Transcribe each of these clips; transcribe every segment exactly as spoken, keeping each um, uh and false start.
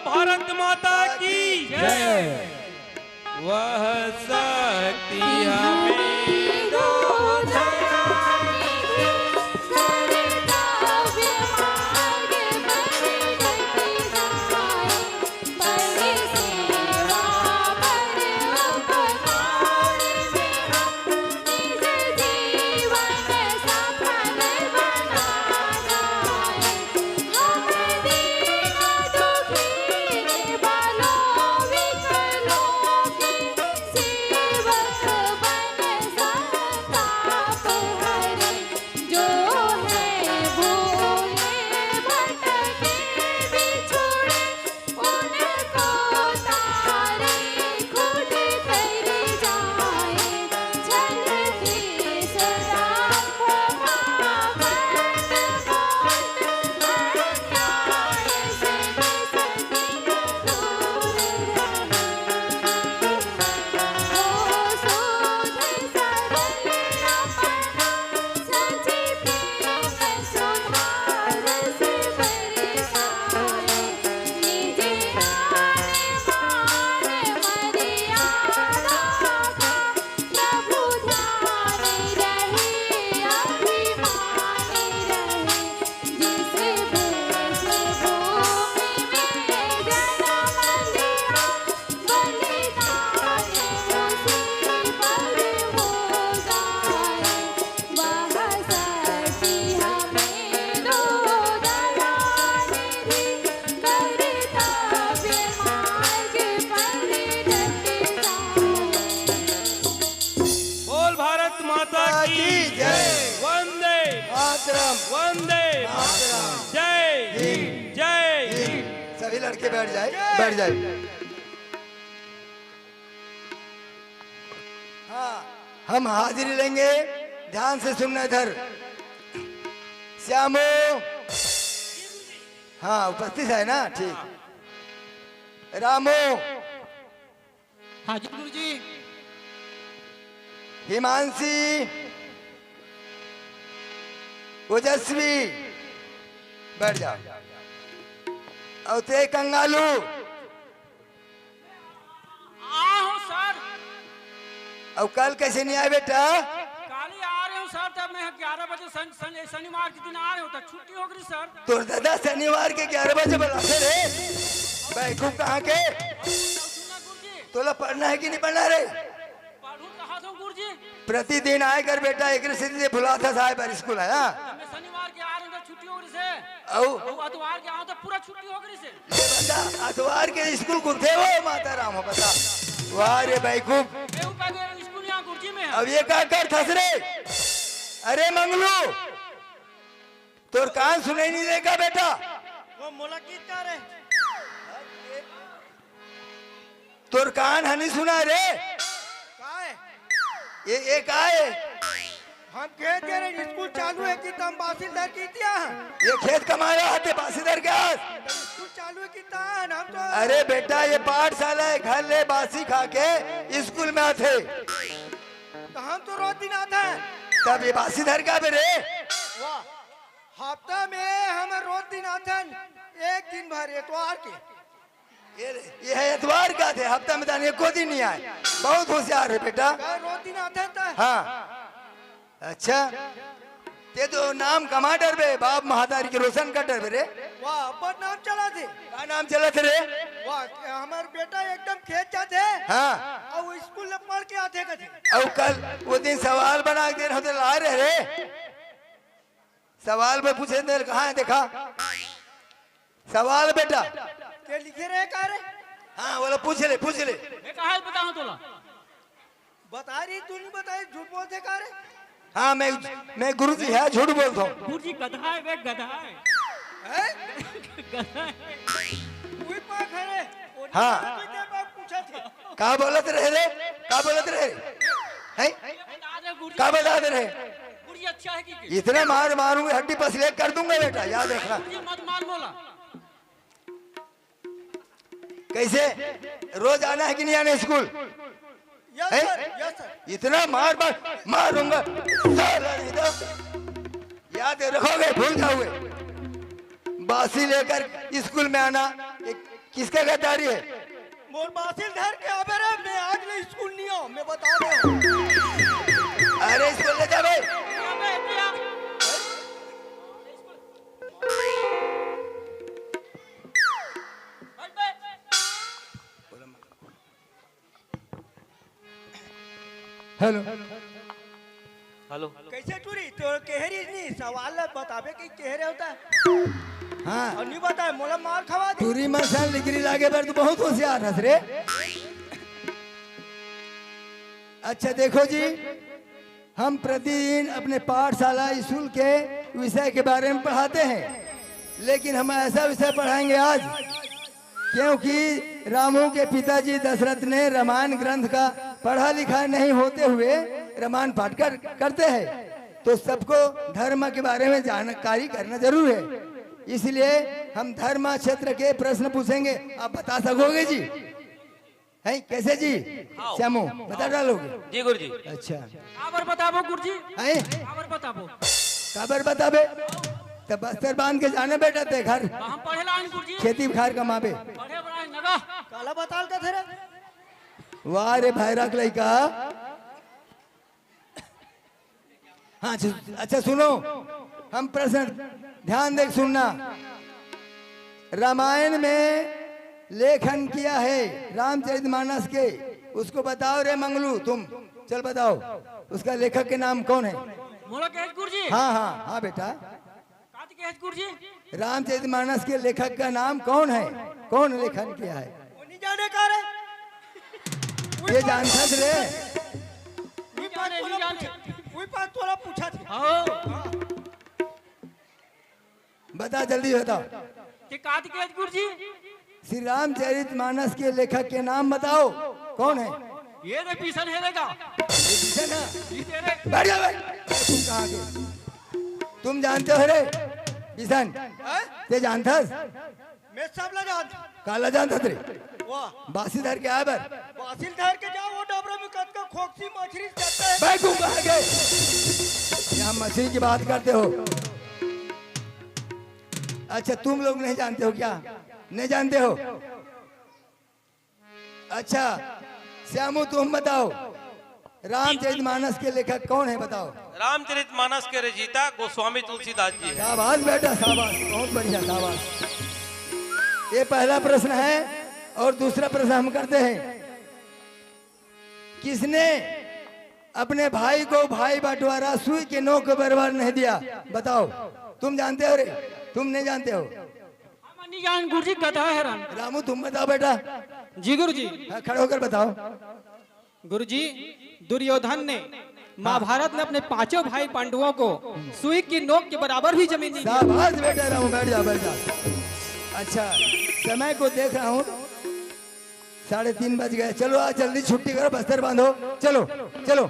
भारत माता की जय। वह शक्ति हमें दो। बोल भारत माता की जय। वंदे मातरम। वंदे मातरम। जय हिंद। जय हिंद। सभी लड़के बैठ जाए, बैठ जाए। हाँ, हम हाजिरी लेंगे, ध्यान से सुनना इधर। श्यामो, हाँ, उपस्थित है ना? ठीक। रामो, हाँ जी गुरुजी। हिमांशी, ओजस्वी, बैठ जाओ। अउ ते कंगालू। आए हूँ सर। अउ कल कैसे नहीं आए बेटा? काली आ रहे हूँ सर, तब मैं ग्यारह बजे सन, सन, शनिवार के दिन आ रहे हूँ, तो छुट्टी हो गई सर। तोर दादा शनिवार के ग्यारह बजे बुलाते रे। बैकूफ कहाँ के? सुनना गुरुजी। तोला पढ़ना है कि नहीं पढ़ना रे? पढ़ू कहाँ से गुरुजी? प्रतिदिन आए कर बेटा, एक से भुलाता साहब स्कूल आया। मैं शनिवार के आ रहे हूँ, छुट्टी हो गई से। अउ? अउ अतवार के आओ तो पूरा छुट्टी हो गई से। ये बता, अतवार के स्कूल खुलते हो, माता राम हो, बता। वाह रे बैकूफ। मैं ऊपर गए स्कूल यहाँ गुरुजी में है। अब ये का कर थस रे? अरे मंगलू, तोर कान सुनाई नहीं देगा बेटा? वो मोला की का रे? तोर कान हनी सुना रे? काय? ये, ये काय? हम खेत गे रहे, स्कूल चालू है कि तम बासिल धर के इतिया? ये खेत कमाया हते बासिल धर के आज। स्कूल चालू है कि तान, हम तो अरे बेटा, ये पाठशाला है, घर ले बासी खा के स्कूल में आते। तो हम तो रोज दिन आते हैं। तब ये बासी धर के आबे रे? वाह, हफ्ता में हम रोज दिन आते हैं, एक दिन भर एतवार के। ये, ये है एतवार का थे, हफ्ता में तान एको दिन नहीं आए। बहुत होशियार है बेटा। का रोज दिन आते हैं तो? हाँ। अच्छा, ते तो नाम कमा डरबे, बाप महतारी के रोशन कर डरबे रे। वाह, अब्बड़ नाम चला थे। का नाम चला थे रे? वाह, हमार बेटा एकदम खेत जाते। हाँ। अउ स्कूल में पढ़ के आते कथे। अउ कल वो दिन सवाल बना के दे रहे थे, ला रहे रे। सवाल में पूछे दे, कहाँ है देखा? सवाल बेटा। के लिखे रहे का रे? हाँ, बोला, पूछ ले, पूछ ले। मैं कहाँ बताऊँ तोला? बता रही, तू नहीं बताई, झूठ बोलते का रे? हाँ, मैं, मैं गुरुजी है, झूठ बोलता हूँ। गुरुजी गधा है, वे गधा है। हैं? गधा है। कोई पाक है रे? हाँ। कोई के पास पूछा थे? का बोलत रहे रे? का बोलत रहे? हैं? बता दे गुरुजी। का बता दे रहे? गुरुजी अच्छा है कि इतना मार मारूंगा, हड्डी पसली कर दूंगा बेटा, याद रखना। गुरुजी मत मार बोला। कैसे? रोज आना है कि नहीं आना स्कूल? यस हैं? Sir, yes sir. इतना मार मार मारूंगा, साला नहीं तो याद रखोगे, भूल जाओगे। बासी लेकर स्कूल में आना, एक किसका गद्दारी है? मोर बासिल धर के आबे रे, मैं आज ले स्कूल नहीं आऊं, मैं बता दे। अरे स्कूल ले जा बे। हेलो। हेलो। कैसे टूरी? तो केहरी नहीं, सवाल ला बताबे कि केहरे होता। हाँ। और नहीं बताए, मोला मार खवा दे। टूरी मन सन लिगरी लागे बर तू बहुत होशियार हस रे। अच्छा देखो जी, हम प्रतिदिन अपने पाठशाला स्कूल के विषय के बारे में पढ़ाते हैं, लेकिन हम ऐसा विषय पढ़ाएंगे आज, क्योंकि रामू के पिताजी दशरथ ने रामायण ग्रंथ का पढ़ा लिखा नहीं होते हुए रामायण पाठ कर, करते हैं, तो सबको धर्म के बारे में जानकारी करना जरूर है। इसलिए हम धर्म क्षेत्र के प्रश्न पूछेंगे, आप बता सकोगे जी? हैं कैसे जी? हाँ। श्यामू, बता डालोगे? जी गुरुजी। अच्छा। काबर बताबो गुरुजी? हैं? काबर बताबो? काबर बताबे? त बस्तर बांध के जाना बेटा ते घर। हम पढ़े ला आन गुरुजी। खेती खार कमाबे। पढ़े बर आन नगा। काला बताल का थे रे? वाह रे भैरक लइका। हाँ, अच्छा, अच्छा सुनो, हम प्रश्न ध्यान दे के सुनना। रामायण में लेखन किया है रामचरितमानस के, उसको बताओ रे मंगलू, तुम चल बताओ, उसका लेखक के नाम कौन है? मोला कहे गुरुजी। हाँ हाँ हाँ बेटा। काती कहे गुरुजी। रामचरितमानस के लेखक का नाम कौन है? कौन लेखन किया है? वो नहीं जाने का रे। ये जानता रे। वही बात नहीं तोला जाने। पूछा, वही बात तोला पूछा था। हाँ। बता, जल्दी बताओ। ते काती कहे गुरुजी। श्री रामचरितमानस के लेखक के नाम बताओ, कौन है? ये रे पीसन है रे का। ये पीसन है? ये तेरे। बैठ जा भाई। तुम कहाँ के? तुम जानते हो रे पीसन? हैं? ते जानथस? मैं सब ला जानत। काला जानत रे? वाह। बासी धर के आए बर। बासी धर के जाओ, वो डबरा में कतका खोकसी मछरी जाता है। बे तू कहाँ के? यहाँ मछली की बात करते हो। अच्छा, तुम लोग नहीं जानते हो क्या? नहीं जानते हो? अच्छा, श्यामू तुम बताओ, रामचरितमानस के लेखक कौन है बताओ? रामचरितमानस के रचयिता गोस्वामी तुलसीदास जी हैं। शाबाश बेटा, शाबाश, बहुत बढ़िया, शाबाश। ये पहला प्रश्न है और दूसरा प्रश्न हम करते हैं, किसने अपने भाई को भाई बंटवारा सुई के नोक के बराबर नहीं दिया? बताओ, तुम जानते हो रे? तुम नहीं जानते हो? हम नहीं जान गुरुजी, कथा है राम। रामू तुम बताओ बेटा। जी गुरुजी। हाँ, खड़े होकर बताओ। गुरुजी, दुर्योधन ने, हाँ। महाभारत में अपने पांचों भाई पांडवों को सुई की नोक के बराबर भी जमीन नहीं दी। शाबाश बेटा रामू, बैठ जा, बैठ जा। अच्छा, समय को देख रहा हूँ, साढ़े तीन बज गए। चलो आज जल्दी छुट्टी करो, बस्तर बांधो। चलो, चलो, चलो।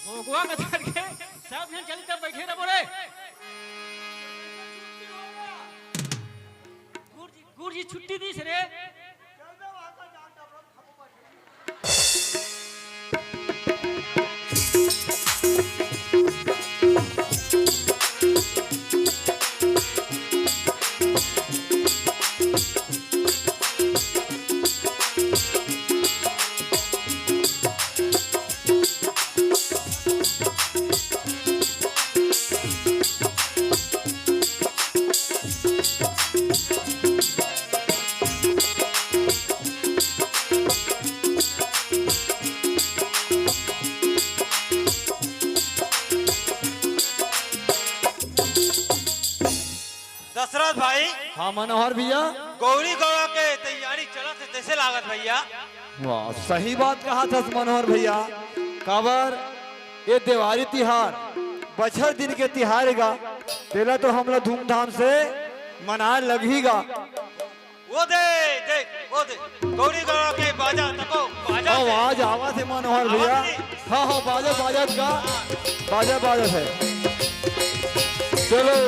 भोगवा में चढ़ के सब झन चली तब बैठे रहो रे। गुरुजी, गुरुजी छुट्टी दीस रे। दशरथ भाई। हाँ मनोहर भैया। गौरी गौरा के तैयारी चलत हे, कैसे लागत भैया? वाह, सही बात कहा था मनोहर भैया। काबर ये देवारी तिहार बछर दिन के तिहार गा, तेला तो हमला धूमधाम से मनाए लगही गा। वो दे, दे, वो दे। गौरी गौरा के बाजा तको, बाजा दे। आवाज आवा थे मनोहर भैया। आवाज नहीं। हाँ, हाँ, बाजा, बाजा का, बाजा, बाजा है। चलो।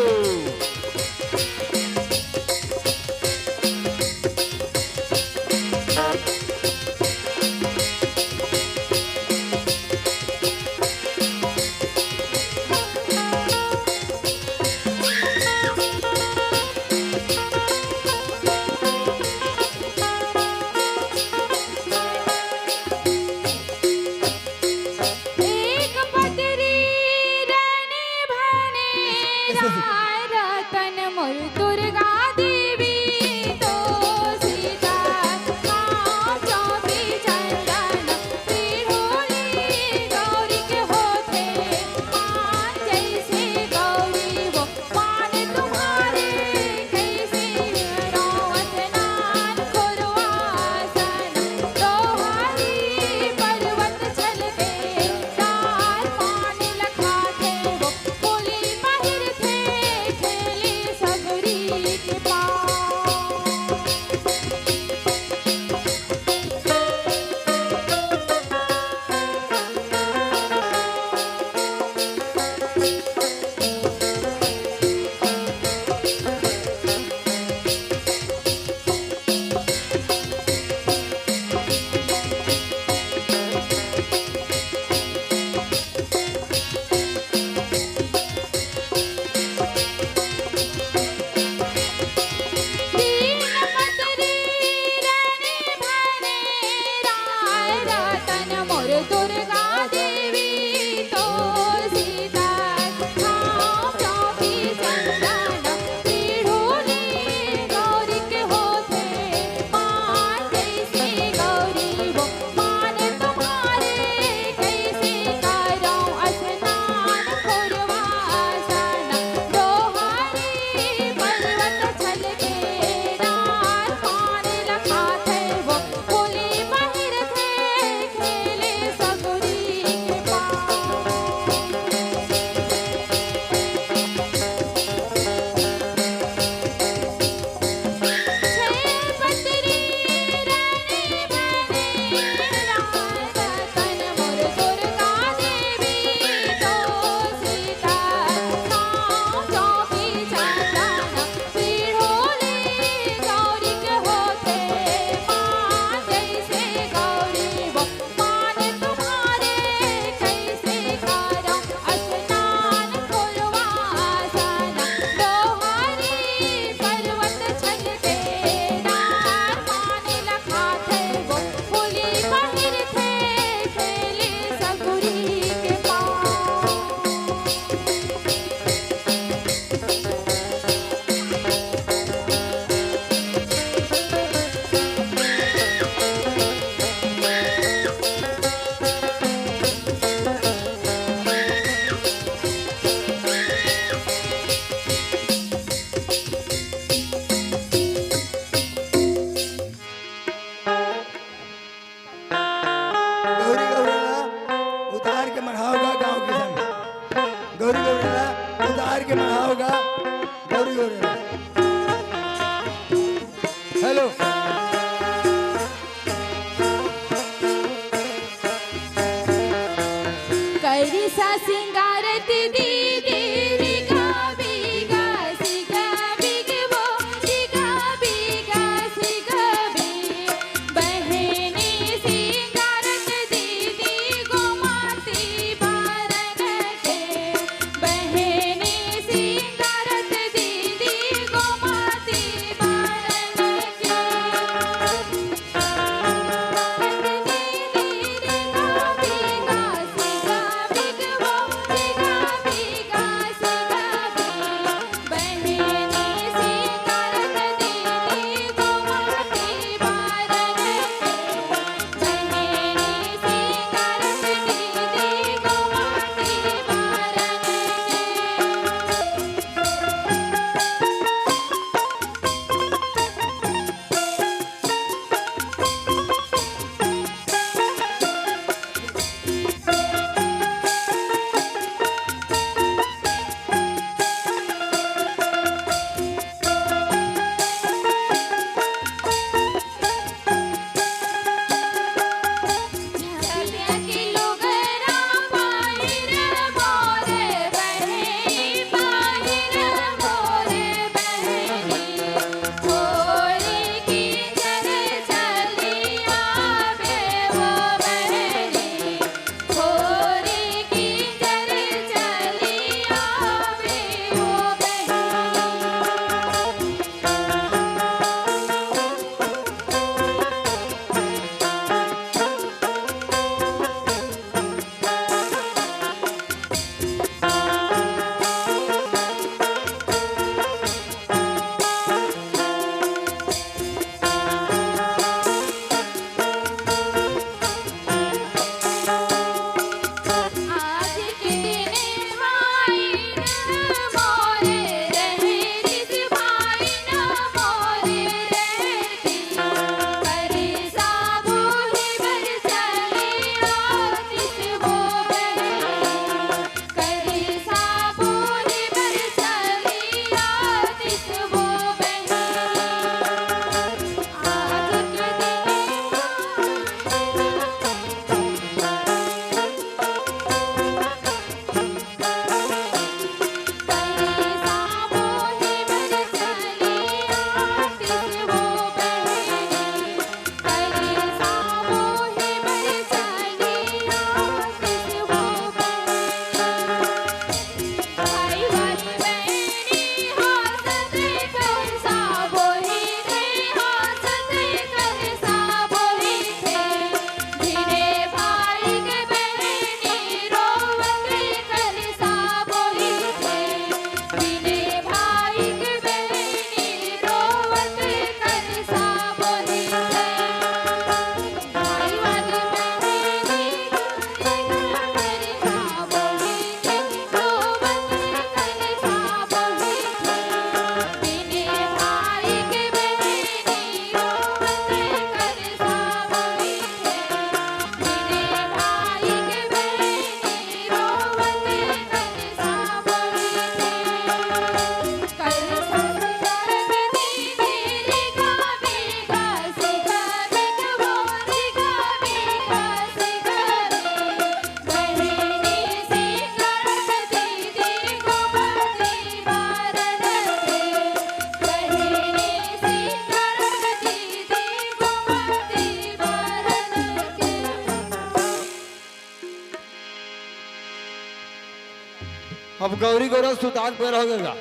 अब गौरी गौरा सुता के बेरा होगे गा।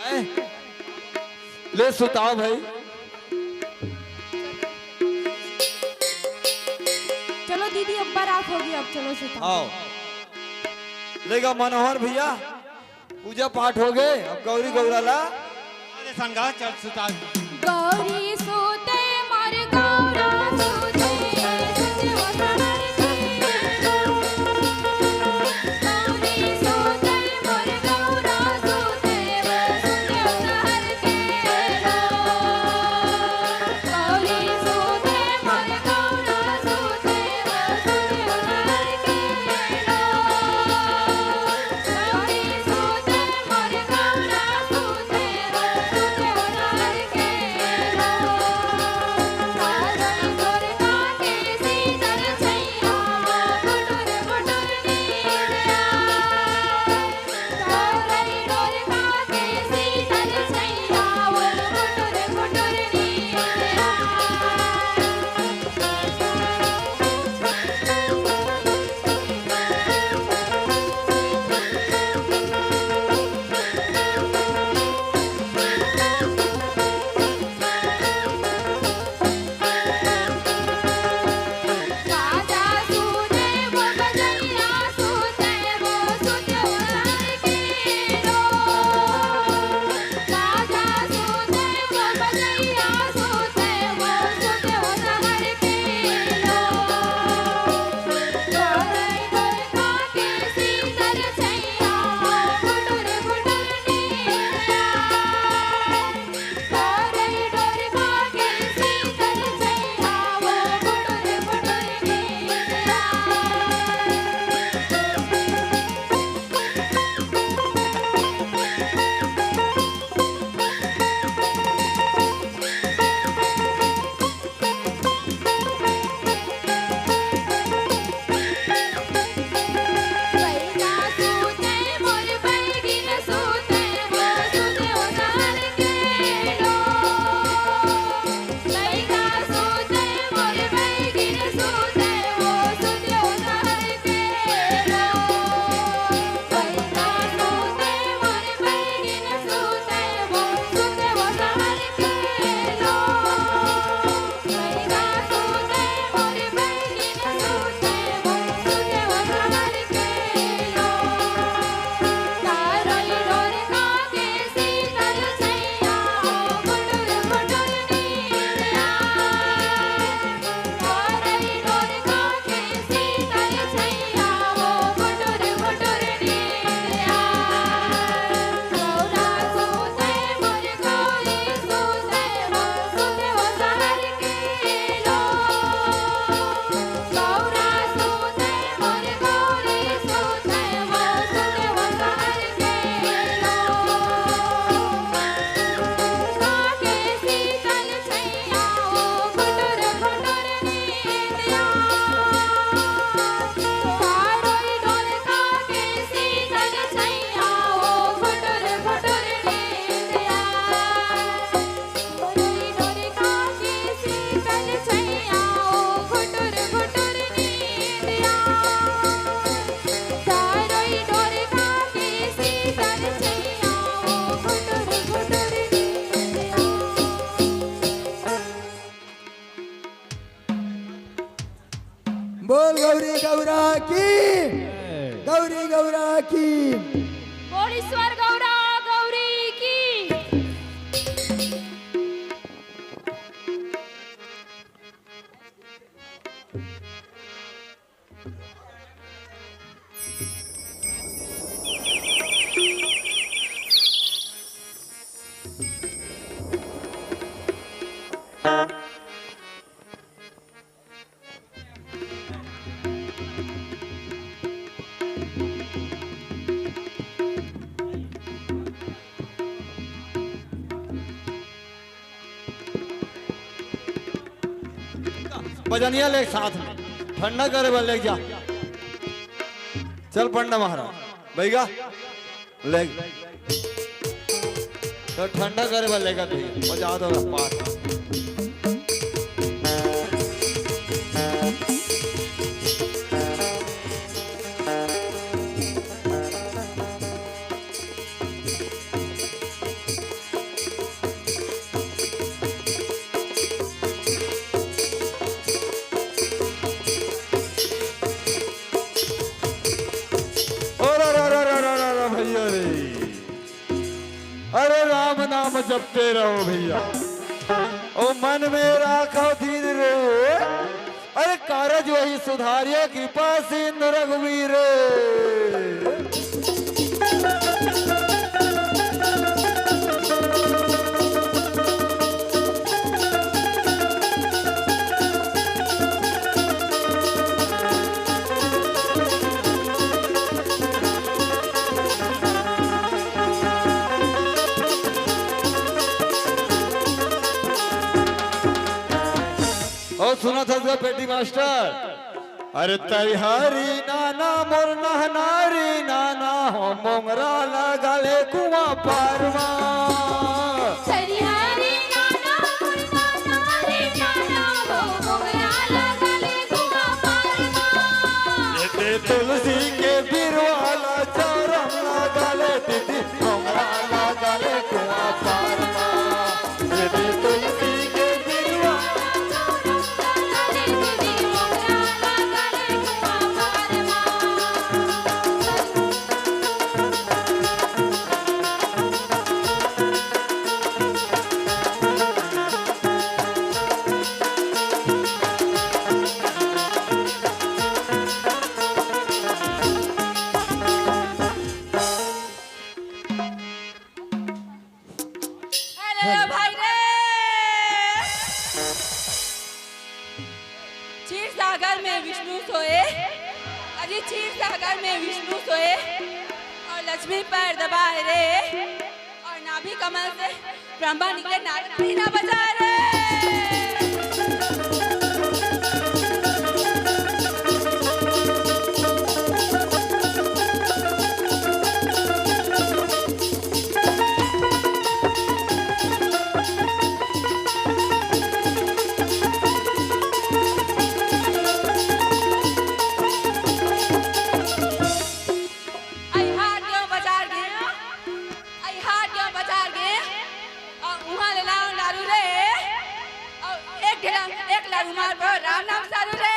हैं? ले सुताओ भाई। चलो दीदी, अब बारात होगे, अब चलो सुताओ। आओ। ले गा मनोहर भैया, पूजा पाठ होगे, अब गौरी गौरा ला। अरे संगा चल सुता। गौरी सूते मोर गौरा सूते, सूते ओ सहर के। गौरी सूते मोर गौरा सूते, वो सूते ओ सहर के। गौरी सूते मोर गौरा सूते, वो सूते ओ सहर के। बोल गौरी गौरा की, गौरी गौरा की। बोल ईश्वर गौरा गौरी की। बजनिया ले साथ में ठंडा करे बर ले जा। चल पंडा महाराज, बैगा ले। तो ठंडा करे बर लेगा भैया, बजा दो पाठ। जपते रहो भैया। ओ मन में राखो धीर रे, अरे कारज वही सुधारिया, कृपा सिंधु रघुवीर। ओ सुनत हस गा पेटी मास्टर, अरे तैहारी नाना मोर नहनारी नाना हो मोंगरा लगा ले कुआं पार मा। तैहारी नाना मोर नहनारी नाना हो मोंगरा लगा ले कुआं पार मा। ये दे तुलसी के बिरवा ला चरम लगा ले दीदी मोंगरा लगा ले कुआं पार मा। अरे भाई रे, क्षीर सागर में विष्णु सोए, अरे क्षीर सागर में विष्णु सोए, और लक्ष्मी पैर दबाए रे, और नाभि कमल से ब्रह्मा निकले, नारद वीणा बजा रे। अइहार गेंव बजार गेंव, अइहार गेंव बजार गेंव, अउ उहाँ ले लाऊं लारू रे, अउ एक ढेला, एक लारू मार पर राम नाम सारू रे।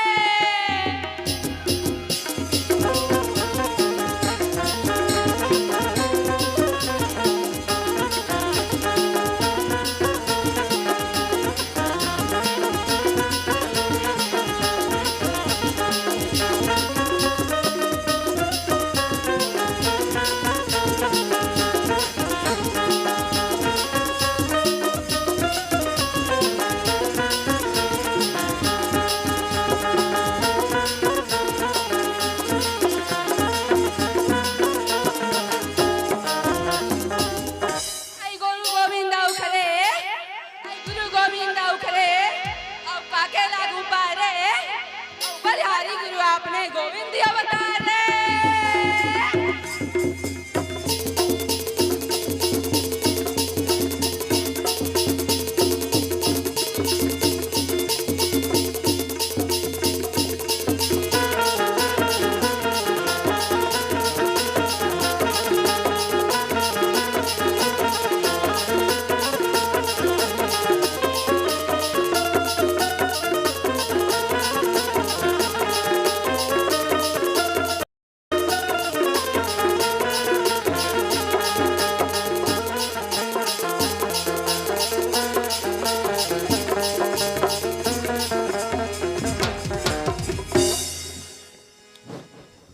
आई गुरु गोविंद उखरे, आई गुरु गोविंद उखरे, अब काके लागू पारे, अब बलिहारी गुरु आपने गोविंद अवतारे।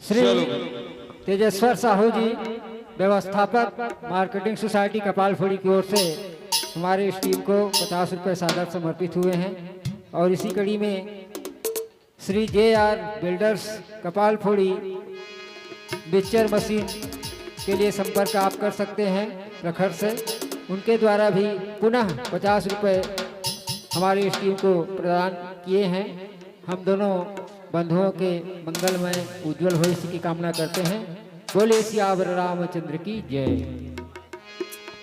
श्री चलो। तेजेश्वर साहू जी, व्यवस्थापक, मार्केटिंग सोसाइटी कपालफोड़ी की ओर से हमारे इस टीम को पचास रुपए सादर समर्पित हुए हैं। और इसी कड़ी में श्री जे आर बिल्डर्स कपालफोड़ी मिक्सचर मशीन के लिए संपर्क आप कर सकते हैं प्रखर से। उनके द्वारा भी पुनः पचास रुपए हमारी इस टीम को प्रदान किए हैं। हम दोनों बंधुओं के मंगलमय उज्जवल भविष्य की कामना करते हैं। बोले सियावर रामचंद्र की जय।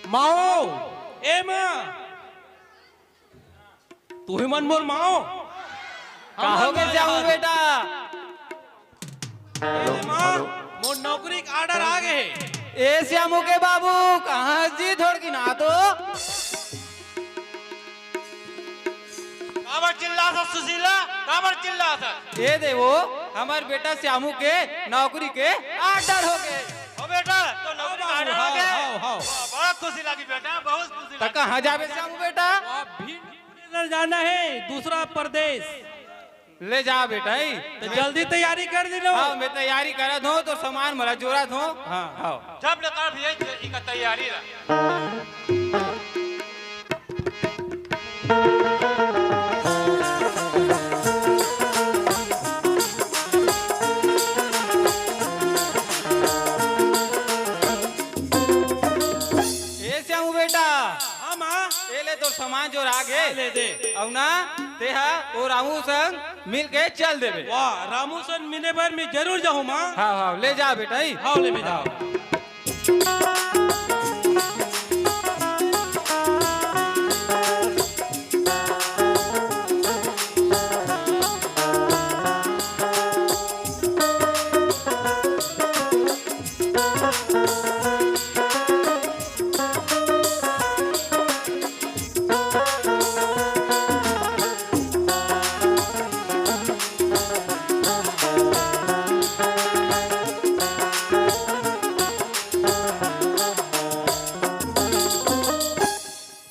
माओ, ए माँ, तुही मन मोर माओ। का हो गे श्यामू बेटा? ए माँ, मोर नौकरी के order आ गे हे। ए श्यामू के बाबू, कहाँ जी थोड़की ना तो? काबर चिल्लाथस सुशीला? काबर चिल्लाथस? ए देवो, हमर बेटा श्यामू के नौकरी के order हो गे। हो बेटा, तो नौकरी के order आ गे? हाव, हाव। बड़ा खुशी लगी बेटा, बहुत खुशी त लगी। कहाँ जाबे श्यामू बेटा? अब भी नगर जाना है, दूसरा प्रदेश। ले जा बेटा, ई। तो जल्दी तैयारी कर दी लो। हाँ, मैं तैयारी करत हूँ, तो सामान मला जोरत हूँ। हाँ। हाँ। जब ले कर भी यही, इनका तैयारी रहा। ए श्यामू बेटा। हाँ माँ। ए ले तोर सामान जोर आगे। हाँ, ले दे। अउ ना, तेहा ओ रामू संग मिल के चल देबे। वाह, रामू संग मिले बर मैं जरूर जाहूँ माँ। हाँ, हाँ, ले जा बेटा, ई। हाँ, ले मैं जाहूँ।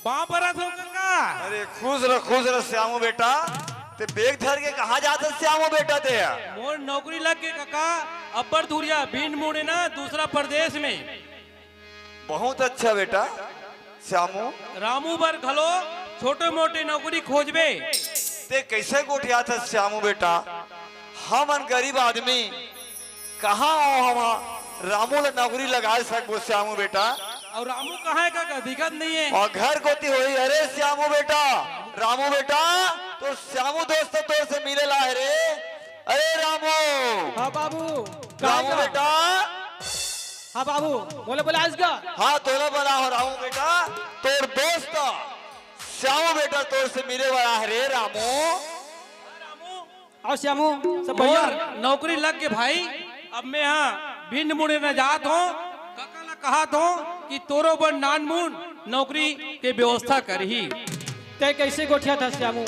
पाँव परत हो कका। अरे खुश रह, खुश रह श्यामू बेटा। ते बैग धर के कहाँ जात हस श्यामू बेटा ते? मोर नौकरी लग गे कका, अब्बड़ दूरिहा, भिंड मुड़े ना दूसरा प्रदेश में। बहुत अच्छा बेटा श्यामू। रामू बर घलो छोटे मोटे नौकरी खोजबे। ते कैसे गोठियात हस श्यामू बेटा? हमन गरीब आदमी कहाँ हो हम रामू ला नौकरी लगा सकबो श्यामू बेटा? अउ रामू कहाँ हे कका? दिखत नहीं हे। अउ घर कोती होही। अरे श्यामू बेटा, रामू बेटा, तो श्यामू दोस्त तोर से मिले ला हे रे। अरे रामू। हाँ बाबू। रामू बेटा। हाँ बाबू, मोला बुलायस का? हाँ, तोला बुलाय हों रामू बेटा, तोर दोस्त श्यामू बेटा तोर से मिले वाला हे रे रामू। अउ श्यामू, सब बढ़िया? मोर नौकरी लग गे भाई, अब मैं हा भिंड मुड़े न जात हों। कका ला कहत हों कि तोरो बर नानमुन नौकरी के व्यवस्था करही। ते कैसे गोठियात हस श्यामू?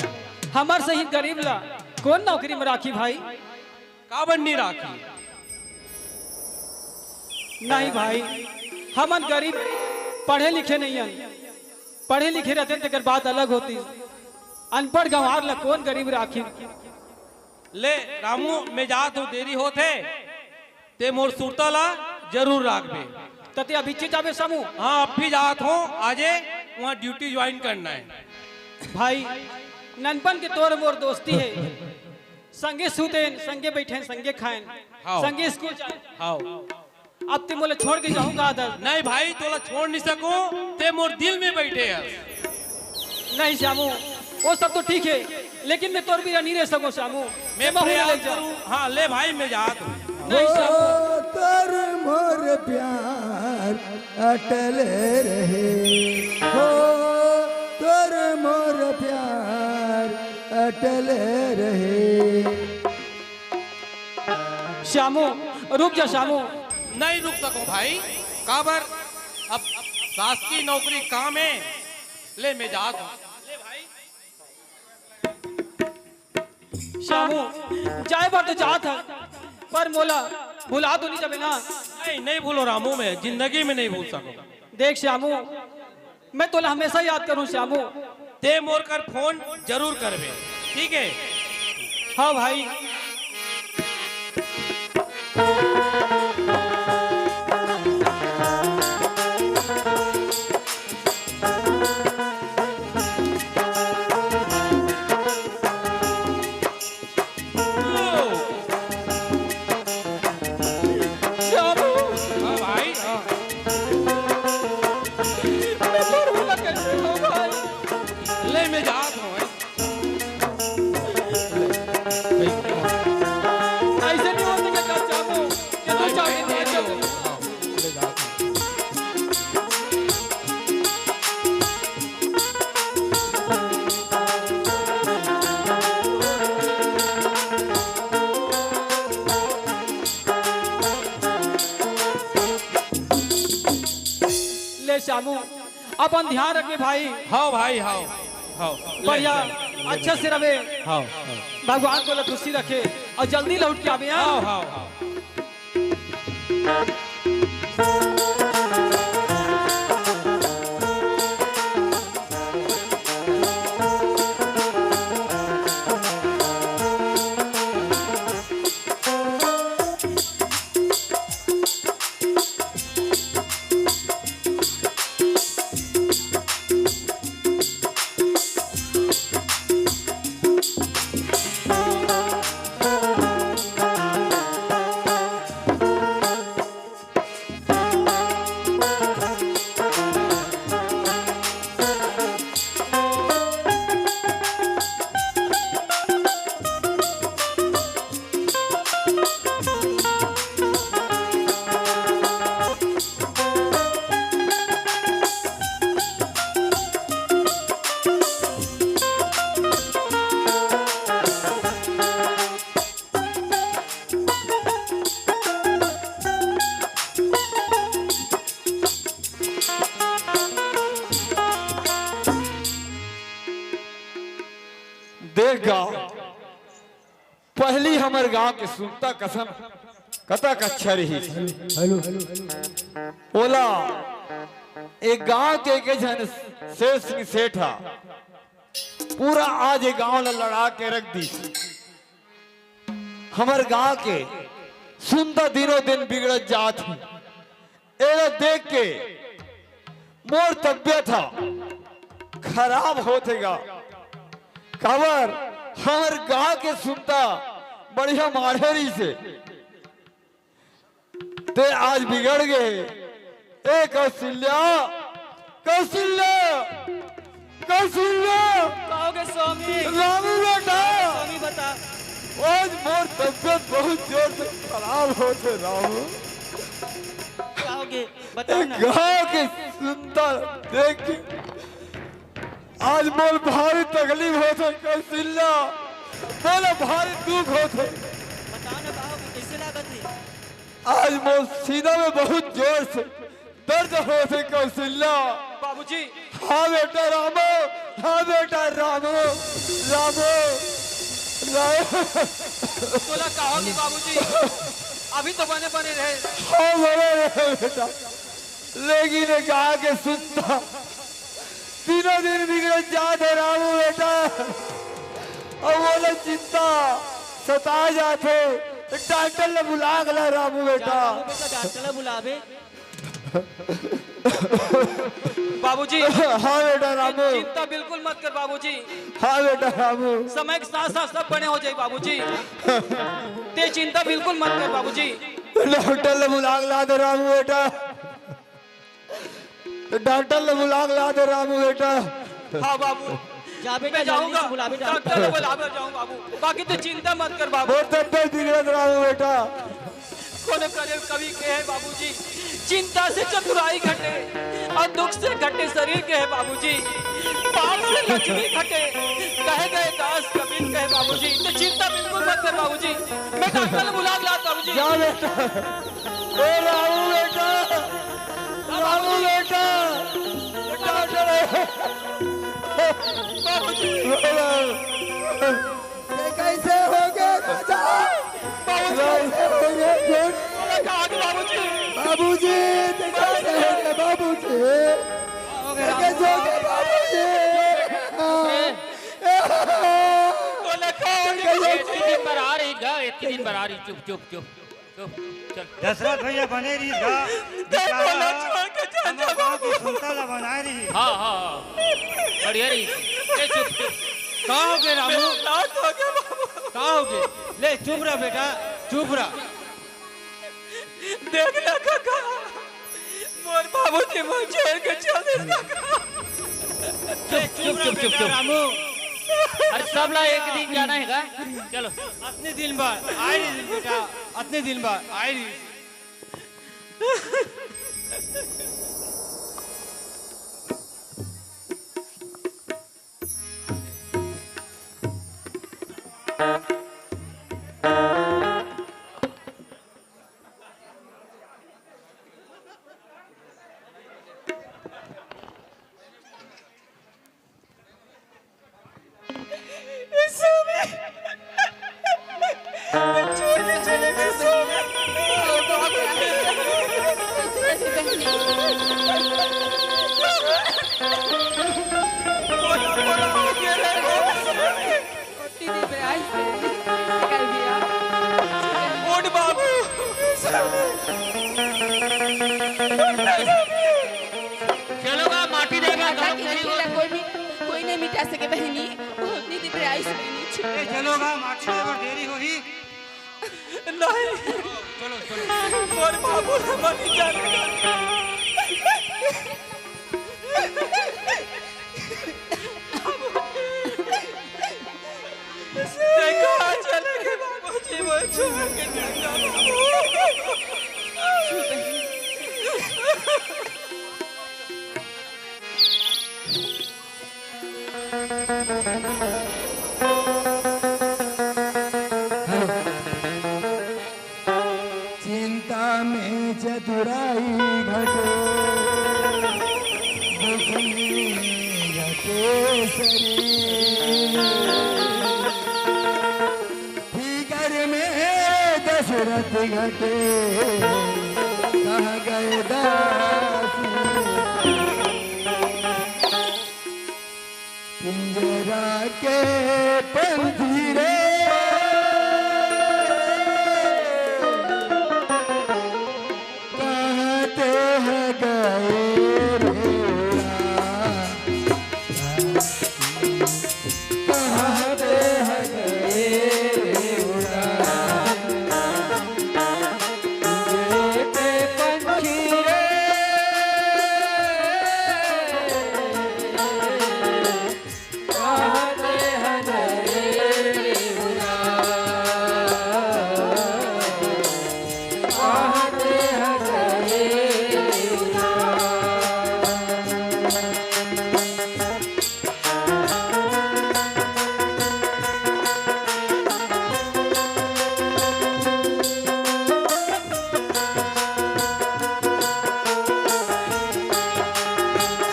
हमर सही गरीब ला कोन नौकरी में राखही भाई? काबर नी राखही? नहीं भाई, हमन गरीब पढ़े लिखे नहीं हन। पढ़े लिखे रहते तेकर बात अलग होतिस। अनपढ़ गंवार ला कोन गरीब राखही? ले रामू, मैं जात हों, देरी होत हे, ते मोर सुरता ला जरूर राखबे। त ते अभिच्चे जाबे श्यामू? हाँ, अभी जात हों, आजे वहाँ duty join करना हे। भाई, ननपन के तोर मोर दोस्ती हे। संगे सुतेन, संगे बइठेन, संगे खाएन, हाँ। संगे स्कूल जाएन। हाँ। अब ते मोला छोड़ के जाहूँ का दादा? नहीं भाई, तोला छोड़ नहीं सकूँ, ते मोर दिल में बइठे हस। नहीं श्यामू, वो सब तो ठीक हे, लेकिन मैं तोर बिना नहीं रह सकूँ श्यामू। मैं महूँ ले प्रयास जा। करूँ। हाँ, ले भाई, मैं जात हों। नहीं श्यामू। ओ तोर मोर प्यार अटल रहे, हो तोर मोर प्यार अटल रहे। श्यामू, रुक जा श्यामू। नहीं रुक सकूँ भाई, काबर अब शासकीय नौकरी काम हे, ले मैं जात हों। श्यामू, जाए बर तो जात हस, पर मोला भुला तो नहीं जाबे ना? नहीं, नहीं भूलों रामू, मैं जिंदगी में नहीं भूल सकूँ। देख श्यामू, मैं तोला हमेशा याद करूँ श्यामू। ते मोर कर फोन जरूर करबे, ठीक हे? हाँ भाई। श्यामू। हाँ भाई, हाँ। इतना दूर होला कैसे हो भाई? ले, मैं जात हों भाई। ऐसे नहीं हो सके, श्यामू। ये तो नहीं, चाबी नहीं, नहीं, नहीं। ले श्यामू, अपन ध्यान रखबे भाई। हाँ भाई, हाँ, हाँ। ले, बढ़िया, ले, ले, अच्छा ले। से रहे। हाँ, हाँ। भगवान तोला खुशी रखे अउ जल्दी लौट के आबे, हाँ? हाँ, हाँ, हाँ। पहली हमर गांव के सुनता कसम कतक अच्छा रहिस। हेलो। ओला एक गांव के एक झन शेर सिंह सेठ हा पूरा आज ये गांव ला लड़ा के रख दिस। हमर गांव के सुनता दिनों दिन बिगड़त जात हे। एला देख के मोर तबियत हा खराब होत हे गा। काबर हमर गांव के सुनता बढ़िया माढ़े रहिस हे। ते आज बिगड़ गे। ए कौशल्या, कौशल्या, कौशल्या। का होगे स्वामी? रामू बेटा, स्वामी बता। आज मोर तबियत बहुत जोर से खराब होत हे रामू। का होगे? बता ना। गांव के सुनता देख के आज मोर भारी तकलीफ होत हे कौशल्या, मोला भारी दुख होत हे। बता ना का होगे? कैसे लागत हे? आज मोर सीना में बहुत जोर से दर्द होत हे कौशल्या। बाबूजी। हाँ बेटा रामू, हाँ बेटा रामू, रामू, रामू। तोला का होगे बाबूजी? अभी तो बने बने रहे। हाँ बने रहे बेटा, लेकिन ये गांव के सुनता दिनों दिन बिगड़त जात हे रामू बेटा। अब वो लोग चिंता सता जात हे, डॉक्टर ला बुला के ला रामू बेटा। बाबू बेटा डॉक्टर ला बुलावे। बाबूजी। हाँ बेटा रामू। चिंता बिल्कुल मत कर बाबूजी। हाँ बेटा रामू। समय के साथ साथ सब बने हो जाए बाबूजी। ते चिंता बिल्कुल मत कर बाबूजी। डॉक्टर ला बुला के ला दे रामू बेटा। डॉक्टर ला बुला के ला दे रामू बेटा। हाँ बाबू। जा बेटा, मैं जल्दी जाऊंगा। से बुला बेटा। डॉक्टर को बुला कर जाऊं बाबू। बाकी तू चिंता मत कर बाबू। बहुत तबियत बिगड़त रामू बेटा। कोनो करे कवि कहे बाबूजी, चिंता से चतुराई घटे और दुख से घटे शरीर कहे बाबूजी, पाप से लक्ष्मी घटे कहे गए दास कबीर कहे बाबूजी। तो चिंता बिल्कुल मत कर बाबूजी, मैं डॉक्टर बुला ला बाबूजी। जा बेटा। ए रामू बेटा, रामू बेटा, डॉक्टर है। बाबूजी। ये कैसे हो गए राजा? कैसे हो गए? बोला कहाँ के बाबूजी? बाबूजी, ये कैसे हो गए बाबूजी? ये कैसे हो गए बाबूजी? बोला कहाँ के ये इतनी दिन भर आ रही गा, इतनी दिन भर आ रही। चुप चुप चुप चुप। चल। दशरथ भैया बने रहिस गा। बोला छोड़ के चल जा हमर गाँव की बाबू। सुनता ला बनाए रहिस। हाँ हाँ हाँ, बढ़िया रही। ए चुप चुप। का हो गए रामू? रात हो गया बाबू। का हो गए? ले चुप रह बेटा, चुप रह। देख ना काका, मोर बाबूजी मोर छोड़ के चले काका। चुप चुप चुप चुप। रामू। अरे सब ला एक दिन जाना है का? चलो। अतने दिन बाद आए रहिस बेटा, अतने दिन बाद आए रहिस। उठ बाबू। चलो बा, माटी देगा, दादा गरम की करी जिंदगी ला कोई नहीं, कोई नहीं मिटा सके बहनी। बहुत नहीं दिन रहे इस बहनी। ए चलो बा, माटी देबर देरी होही। नहीं। चलो चलो। मोर बाबू ला मनी जाने। ते कहाँ चले गए बाबूजी, मोर छोड़ के चल जा बाबू। चिंता में चतुराई घटे, दुख में घटे शरीर। रथ घटे कहाँ गए दास, पिंजरा के पंछी रे, कहाँ ते है गए रे उड़ा? कहाँ ते है गए रे उड़ा? ये ते पंछी रे,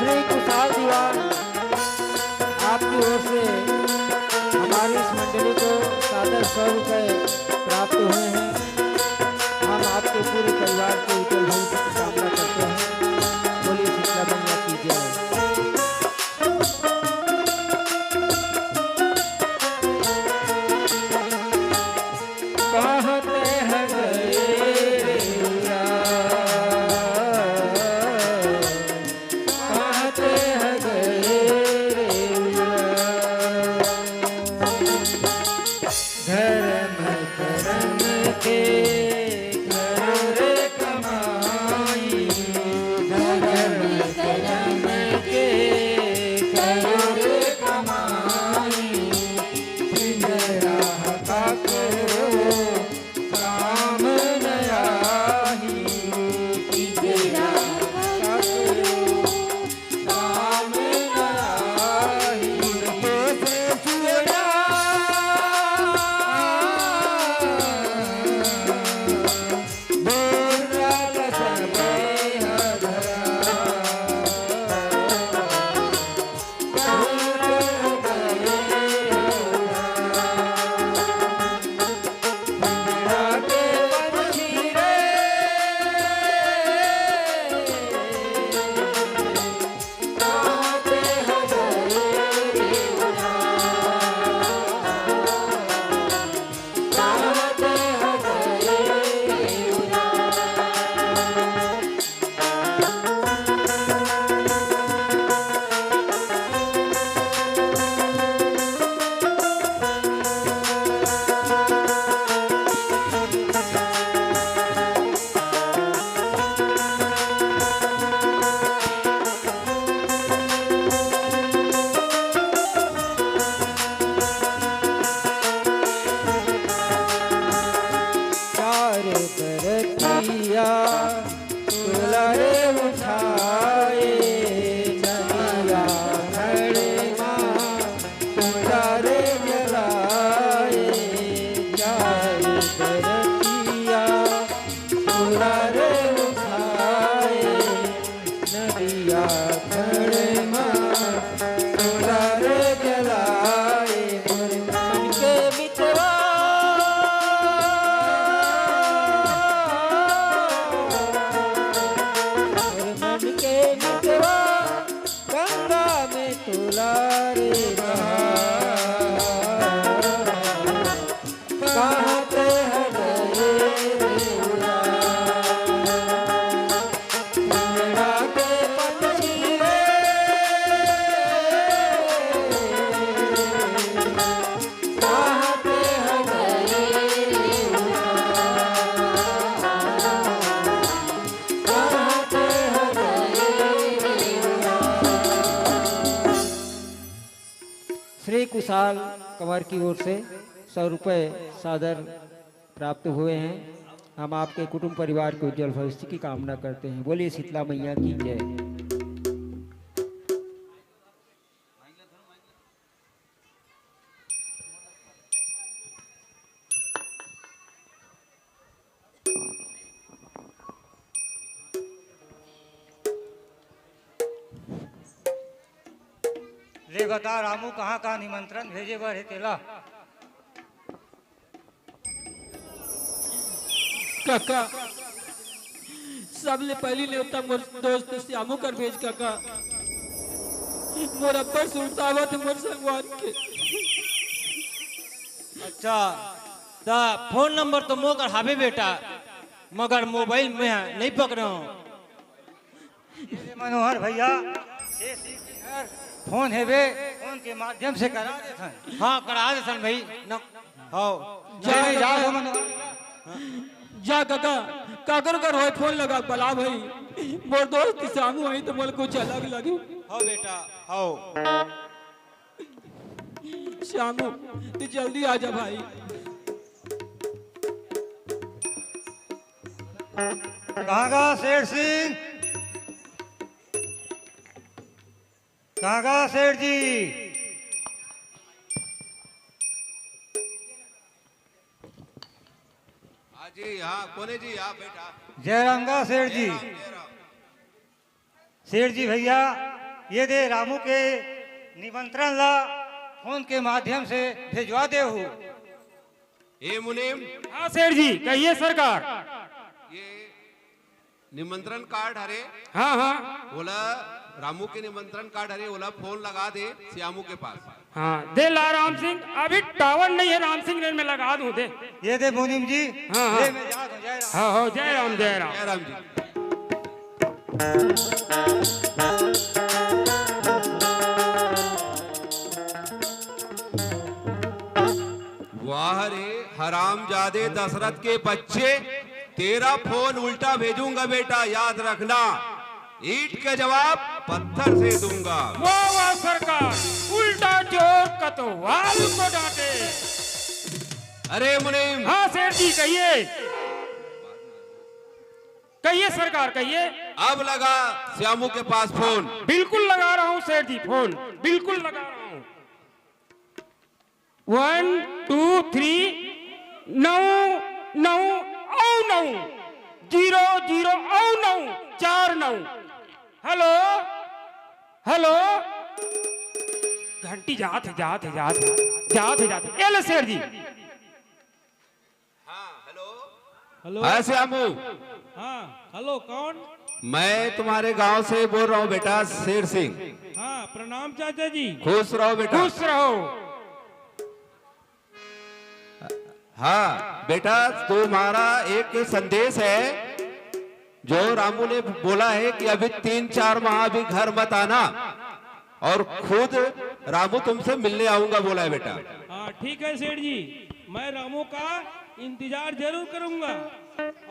श्री कुशाल दीवान, आपकी ओर से हमारी इस मंडली को सादर सौ रुपये प्राप्त हुए हैं। हम आपके पूरे परिवार के उज्जवल भविष्य की कामना करते हैं। बोलिए शीतला मैया की जय। श्री कुशाल कंवर की ओर से सौ रुपये सादर प्राप्त हुए हैं। हम आपके कुटुंब परिवार के उज्जवल भविष्य की कामना करते हैं। बोलिए शीतला मैया की जय। ले बता रामू, कहाँ का निमंत्रण भेजे बर हे तेला? काका, सबले पहिली नेवता मोर दोस्त श्यामू कर भेज काका। मोर अब्बड़ सुरता आवत हे मोर संगवारी के। अच्छा, त फोन नंबर तो मोर कर हावे बेटा, मगर मोबाइल में नइ पकड़े हों। ये मनोहर भैया, ये फोन हेबे, फोन के माध्यम से करा देथन। हाँ, करा देथन भाई। न, हव। जय जय जय जय। मनोहर। जा काका, काकर कर होय फोन लगा बला भाई। मोर दोस्त श्यामू होही त मोला कुछ अलग लगही। हव बेटा, हव। श्यामू, तू जल्दी आ जा भाई। कहाँ गा सेठ सिंह? कहाँ गा सेठ जी? हाँ जी, हाँ, कोने जी, हाँ, बैठा। जयराम गा सेठ जी। जयराम, जयराम। सेठ जी भैया, ये दे रामू के निमंत्रण ला फोन के माध्यम से भेजवा दे हूँ। ए मुनीम। हाँ सेठ जी, कहिए सरकार। ये निमंत्रण कार्ड हरे। हाँ, हाँ। ओला, रामू के निमंत्रण कार्ड हरे, ओला फोन लगा दे श्यामू के पास। हाँ, दे ला राम सिंह, अभी टावर नहीं है राम सिंह, मैं लगा दूं, दे। ये दे मुनीम जी। हाँ, हाँ। ले, मैं जा रहा हूँ, जय राम। हाँ, हो, जय राम, जय राम। जय राम जी। वाह रे हरामजादे दशरथ के बच्चे, तेरा फोन उल्टा भेजूंगा बेटा, याद रखना। ईंट का जवाब पत्थर से दूंगा। वाह वाह सरकार, उल्टा चोर कोतवाल को डांटे। अरे मुनीम। हाँ सेठ जी कहिए। कहिए सरकार कहिए। अब लगा श्यामू के पास फोन। बिल्कुल लगा रहा हूँ सेठ जी फोन, बिल्कुल लगा रहा हूँ। वन टू थ्री, नौ नौ, औ नौ, जीरो जीरो, औ नौ, चार नौ। Hello, hello. घंटी जात हे, जात हे, जात हे, जात हे, जात हे। ये ले सेठ जी। हाँ, हेलो। हेलो। हाँ श्यामू। हाँ, हेलो, कौन? मैं तुम्हारे गांव से बोल रहा हूँ बेटा, शेर सिंह। हाँ, प्रणाम चाचा जी। खुश रहो बेटा। खुश रहो। हाँ बेटा, तुम्हारा एक संदेश है जो रामू ने बोला है कि अभी तीन चार माह अभी घर मत आना, और खुद रामू तुमसे मिलने आऊंगा बोला है बेटा। हाँ ठीक है सेठ जी, मैं रामू का इंतजार जरूर करूंगा।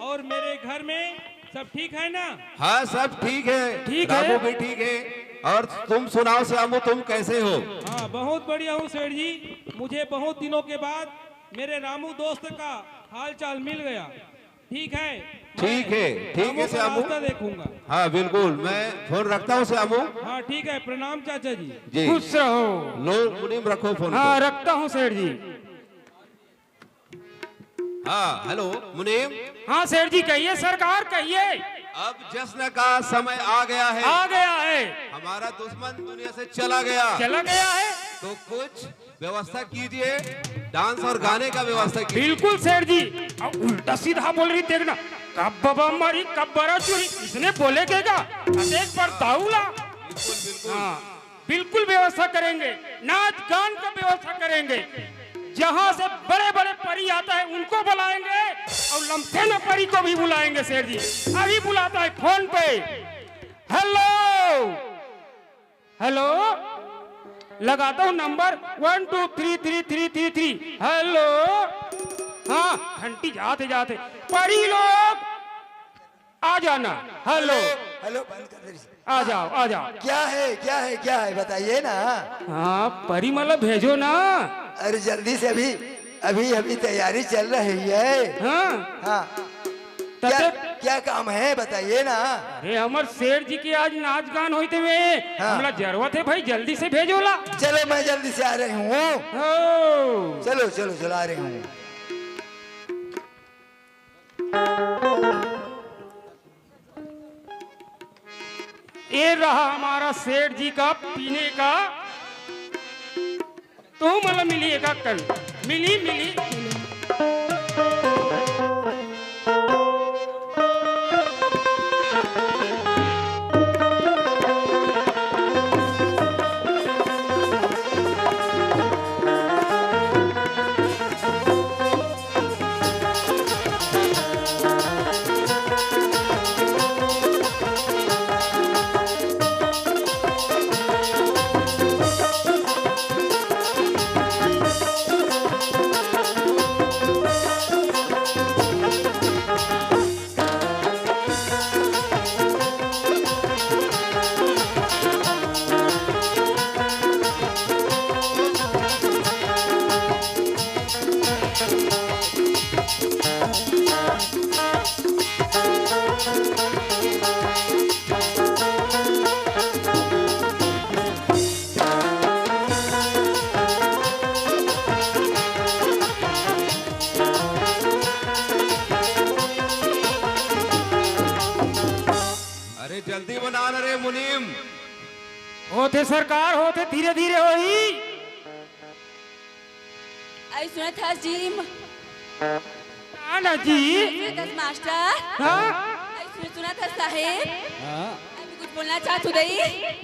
और मेरे घर में सब ठीक है ना? हाँ, सब ठीक है। ठीक है। रामू भी ठीक है। और तुम सुनाओ श्यामू, तुम कैसे हो? हाँ, बहुत बढ़िया हूँ सेठ जी। मुझे बहुत दिनों के बाद मेरे रामू दोस्त का हाल चाल मिल गया। ठीक है। ठीक है, ठीक है श्यामू। रास्ता देखूंगा। हाँ बिल्कुल, मैं फोन रखता हूँ श्यामू। हाँ ठीक है, प्रणाम चाचा जी। जी। खुश रहो। लो मुनीम, रखो फोन। हाँ, रखता हूँ सेठ जी। हाँ, हेलो मुनीम। हाँ सेठ जी, कहिए सरकार, कहिए। अब जश्न का समय आ गया है। आ गया है। हमारा दुश्मन दुनिया से चला गया। चला गया है। तो कुछ व्यवस्था कीजिए, डांस और गाने का व्यवस्था कीजिए। बिल्कुल सेठ जी। अब उल्टा सीधा बोल रही, देखना, कब बाबा मारी, कब बरा चोरी, इसने बोले के का? अब एक बार दाऊ ला। बिल्कुल, बिल्कुल। हाँ। बिल्कुल व्यवस्था करेंगे, नाच गान का व्यवस्था करेंगे। जहां से बड़े बड़े परी आता है उनको बुलाएंगे और लमसेना परी को भी बुलाएंगे सेठ जी। अभी बुलाता है फोन पे। हेलो, हेलो, लगाता हूँ number one two three three three three three. Hello, हाँ, घंटी जाते जाते परी लोग आ जाना। हेलो। हेलो, बंद कर दे। आ जाओ, आ जाओ। क्या है, क्या है, क्या है, बताइए ना। हाँ, परी मला भेजो ना। अरे जल्दी से, अभी, अभी, अभी तैयारी चल रही है। हाँ। हाँ। क्या, तब क्या काम है, बताइए ना। अरे, हमर सेठ जी के आज नाच गान होई थे में। हाँ। हमला जरूरत है भाई, जल्दी से भेजो ला। चलो, मैं जल्दी से आ रही हूँ। हो। चलो, चलो, चलो, आ रही हूँ। ये रहा हमारा सेठ जी का पीने का। तुम मतलब मिली एक कन, मिली, मिली, मिली। अरे जल्दी बना न रे मुनीम। होथे सरकार, होथे, धीरे धीरे होही। अई सुनत हस जी? हाँ ना जी। सुनत हस मास्टर? हाँ? अई सुन-, सुनत हस साहेब? हाँ। अभी कुछ बोलना चाहत हो दई?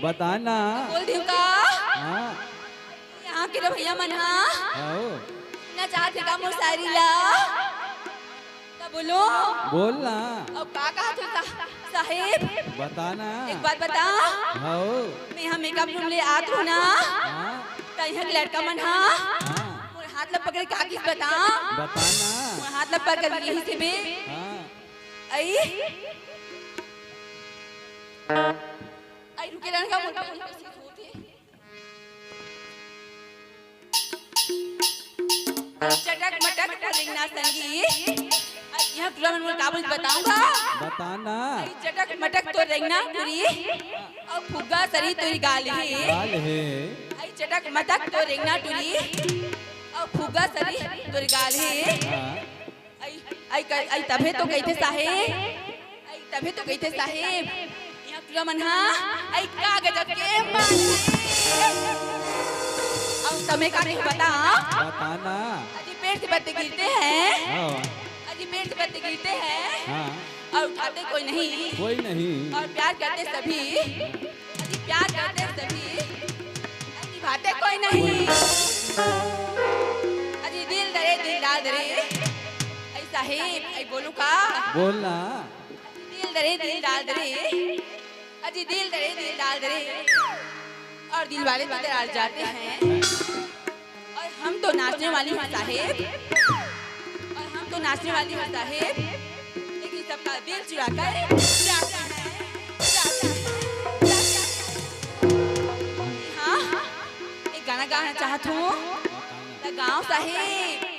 बता ना। बोल दियो का? हाँ। यहाँ के रवैया मन हा। आओ। ना चाहत हे का मोर शायरी ला? त बोलो। बोल ना। अब का कहा तू सा-, साहेब? बता ना। एक बात बता। हाँ। मैं यहाँ मेकअप रूम ले आत हूँ ना। हाँ। त यहाँ के लड़का मन हा। हाँ। मोर हाथ ला पकड़ के का किस बता। बता ना। मोर हाथ ला पकड़ के यही से बे। हाँ। अई। अई रुके रहन का मोर का मोर का होथे। चटक मटक बोलिंग ना संगी। अब यहाँ टूरा मन मोला का बोलिस बताऊंगा। बता ना। अई चटक मटक तो रेंगना टूरी। अउ फुग्गा सरी तोरी गाल हे। गाल हे। अई चटक मटक तो रेंगना टूरी। अउ फुग्गा सरी तोरी गाल हे। हाँ। अई, अई, अई तभे तो कहिथे साहेब, अई तभे तो कहिथे साहेब, यहाँ टूरा मन हा, अई का गजब के माने। अउ तमे का नहीं बता? बता ना। अजी पेड़ से पत्ते गिरते हैं, हाँ। अजी पेड़ से पत्ते गिरते हैं, हाँ। और उठाते कोई नहीं, कोई नहीं। और प्यार करते सभी, अजी प्यार करते सभी, अजी निभाते कोई नहीं। अजी दिल दरे दिलदार दरे, अई साहेब, अई बोलू का? बोल ना। अजी दिल दरे दिलदार दरे, अजी दिल दरे दिलदार दरे, और दिल वाले तो दरार जाते हैं। और हम तो नाचने वाली हूँ साहेब, और हम तो नाचने वाली हूँ साहेब, लेकिन सबका दिल चुरा कर जाते हैं, जाते हैं, जाते हैं। हाँ, एक गाना गाना चाहत हूँ, त गाओ साहेब।